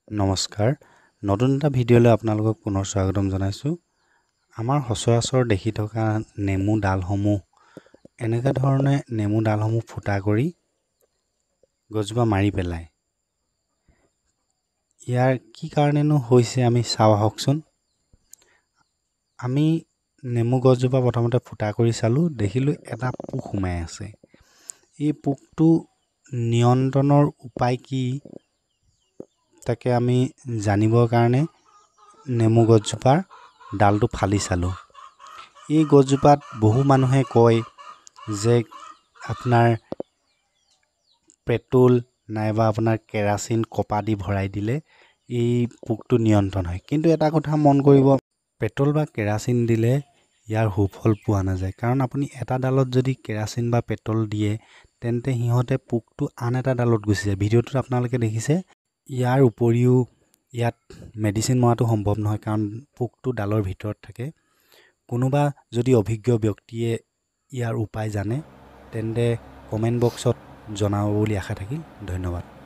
নমস্কাৰ, নতুন এটা ভিডিঅ'লৈ আপোনালোকক পুনৰ স্বাগতম জনাইছোঁ। আমাৰ সচৰাচৰ দেখি থকা নেমু ডালসমূহ এনেকুৱা ধৰণে নেমু ডালসমূহ ফুটা কৰি গছজোপা মাৰি পেলায়। ইয়াৰ কি কাৰণেনো হৈছে আমি চাওঁ আহকচোন। আমি নেমু গছজোপা প্ৰথমতে ফুটা কৰি চালোঁ, দেখিলোঁ এটা পোক সোমাই আছে। এই পোকটো নিয়ন্ত্ৰণৰ উপায় কি তাকে আমি জানিবৰ কাৰণে নেমু গছজোপাৰ ডালটো ফালি চালোঁ। এই গছজোপাত বহু মানুহে কয় যে আপোনাৰ পেট্ৰল নাইবা আপোনাৰ কেৰাচিন কপা দি ভৰাই দিলে এই পোকটো নিয়ন্ত্ৰণ হয়। কিন্তু এটা কথা মন কৰিব, পেট্ৰল বা কেৰাচিন দিলে ইয়াৰ সুফল পোৱা নাযায়। কাৰণ আপুনি এটা ডালত যদি কেৰাচিন বা পেট্ৰল দিয়ে তেন্তে সিহঁতে পোকটো আন এটা ডালত গুচি যায়। ভিডিঅ'টোত আপোনালোকে দেখিছে। ইয়াৰ উপৰিও ইয়াত মেডিচিন মৰাটো সম্ভৱ নহয়, কাৰণ পোকটো ডালৰ ভিতৰত থাকে। কোনোবা যদি অভিজ্ঞ ব্যক্তিয়ে ইয়াৰ উপায় জানে তেন্তে কমেণ্ট বক্সত জনাব বুলি আশা থাকিল। ধন্যবাদ।